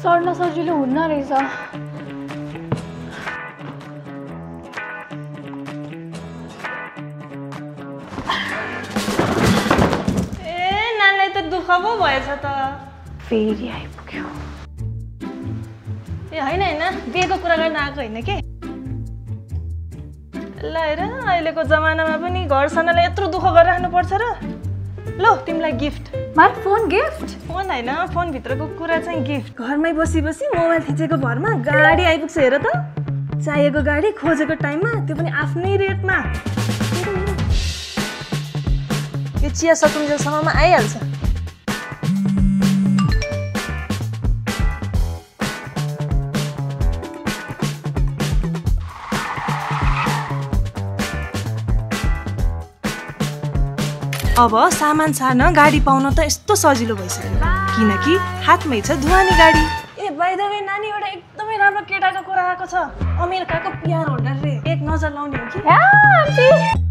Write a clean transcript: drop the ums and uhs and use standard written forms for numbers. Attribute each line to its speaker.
Speaker 1: सर्न सजिलो हुन्न रहेछ।
Speaker 2: नानीलाई त दुःख पो भएछ त।
Speaker 1: फेरि आइपुग्यो।
Speaker 2: होइन बिहेको कुरा गर्न आएको होइन के। ल हेर अहिलेको जमानामा पनि घर सानालाई यत्रो दुःख गरिराख्नु पर्छ र। लो तिमीलाई गिफ्ट।
Speaker 1: मात्र फोन गिफ्ट?
Speaker 2: फोन होइन, फोन भित्रको कुरा चाहिँ गिफ्ट। घरमै बसी बसी मोबाइल थिचेको भरमा गाडी आइपुग्छ हेर त। चाहिएको गाडी खोजेको टाइममा, त्यो पनि आफ्नै रेटमा। यो चिया सकुन्जेलसम्ममा आइहाल्छ। अब सामान सार्न गाडी पाउन त यस्तो सजिलो भइसक्यो किनकि हातमै छ धुवानी गाडी। बाइ द वे नानी एउटा एकदमै राम्रो केटाको कुरा आएको छ। अमेरिकाको पिआर होल्डर रे। एक नजर लाउने हो कि?